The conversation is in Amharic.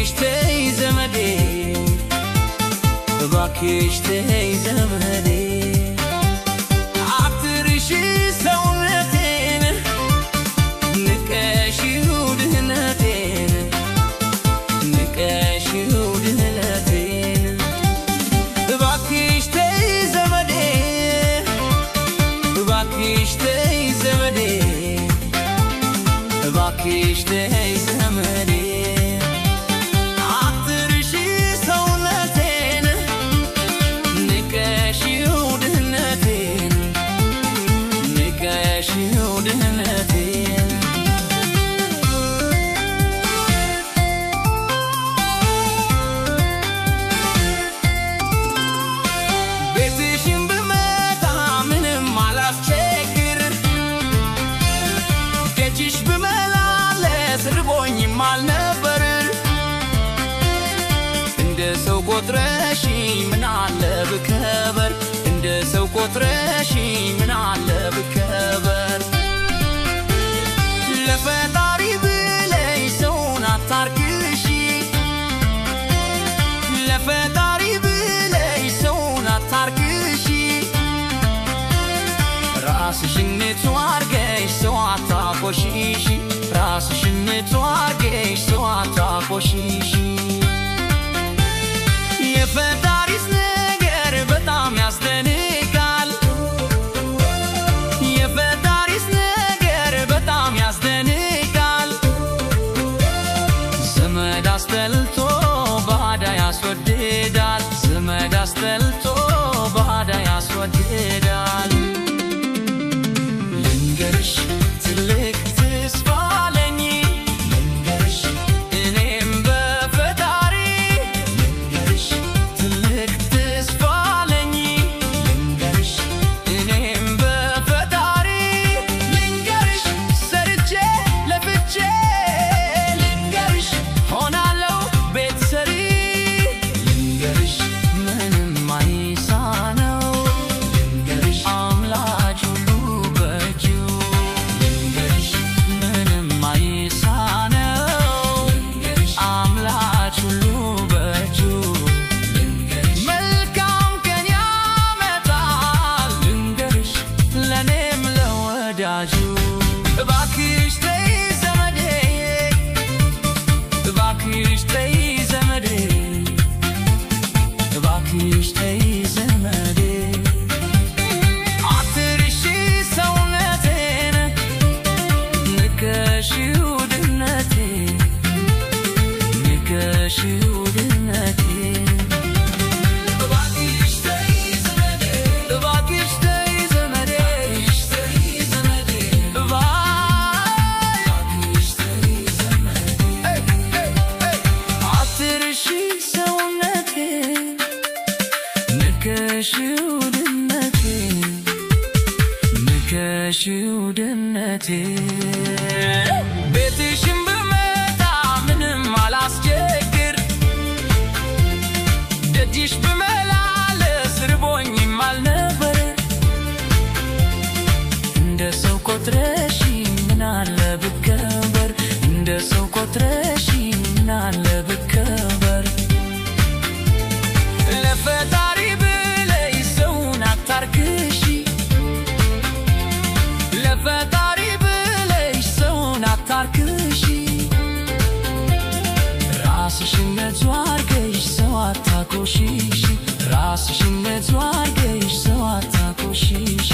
እባክሽ ተይ ዘመዴ እባክሽ ተይ ዘመዴ አትርሺ ሰውነቴን ንቀሽው ድህነቴን ንቀሽው ድህነቴን እባክሽ ተይ ዘመዴ እባክሽ ተይ ዘመዴ እባክሽ ተይ ዘመዴ አትርሺ ሰውነቴን ንቀሽው ድህነቴን ንቀሽው ድህነቴን ቤትሽን ብመጣ ምንም አላስቸግር ደጅሽ ብመላለስ ርቦኝም አልነበር እንደ ሰው ቆጥረሽኝ ምን አለ ብከበር እንደ ሰው ቆጥረሽኝ ምን አለ ብከበር ለፈጣሪ ብለሽ ሰውን አታርክሺ ለፈጣሪ ብለሽ ሰውን አታርክሺ ራስሽን ንጹህ አድርገሽ ሰው አታቆሽሺ ራስሽን ንጹህ አድርገሽ ሰው አታቆሽሺ የፈጣሪስ ነገር በጣም ያስደንቃል የፈጣሪስ ነገር በጣም ያስደንቃል ዘመድ አስጠልቶ ባዳ ያስወድዳል ዘመድ አስጠልቶ ባዳ ያስወድዳል ልንገርሽ ትልቅ ተስፋ አለኝ ልንገርሽ እኔም በፈጣሪ ልንገርሽ ትልቅ ተስፋ አለኝ ልንገርሽ እኔም በፈጣሪ ልንገርሽ ሰርቼ ለፍቼ ልንገርሽ ሆናለሁ ቤት ሰሪ ልንገርሽ ምንም አይሳነው ልንገርሽ አምላክ ሁሉ በእጁ ልንገርሽ ምንም አይሳነው ልንገርሽ አምላክ ሁሉ በእጁ ልንገርሽ መልካም ቀን ያመጣል ልንገርሽ ለእኔም ለወዳጁ እባክሽ ተይ ዘመዴ እባክሽ ተይ ዘመዴ እባክሽ ተይ ዘመዴ አትርሺ ሰውነቴን ንቀሽው ድህነቴን ንቀሽው ድህነቴን እባክሽ ተይ ዘመዴ እባክሽ ተይ ዘመዴ እባክሽ ተይ ዘመዴ አትርሺ ሰውነቴን ንቀሽው ድህነቴን ንቀሽው ድህነቴን ቤትሽን ብመጣ ምንም አላስቸግር ደጅሽ ብመላለስ ርቦኝም አልነበር እንደ ሰው ቆጥረሽኝ ምን አለ ብከበር እንደ ሰው ቆጥረሽኝ ምን አለ ብከበር ለፈጣሪ ብለሽ ሰውን አታርክሺ ለፈጣሪ ብለሽ ሰውን አታርክሺ ራስሽን ንጹህ አድርገሽ ሰው አታቆሽሺ ራስሽን ንጹህ አድርገሽ ሰው አታቆሽሺ።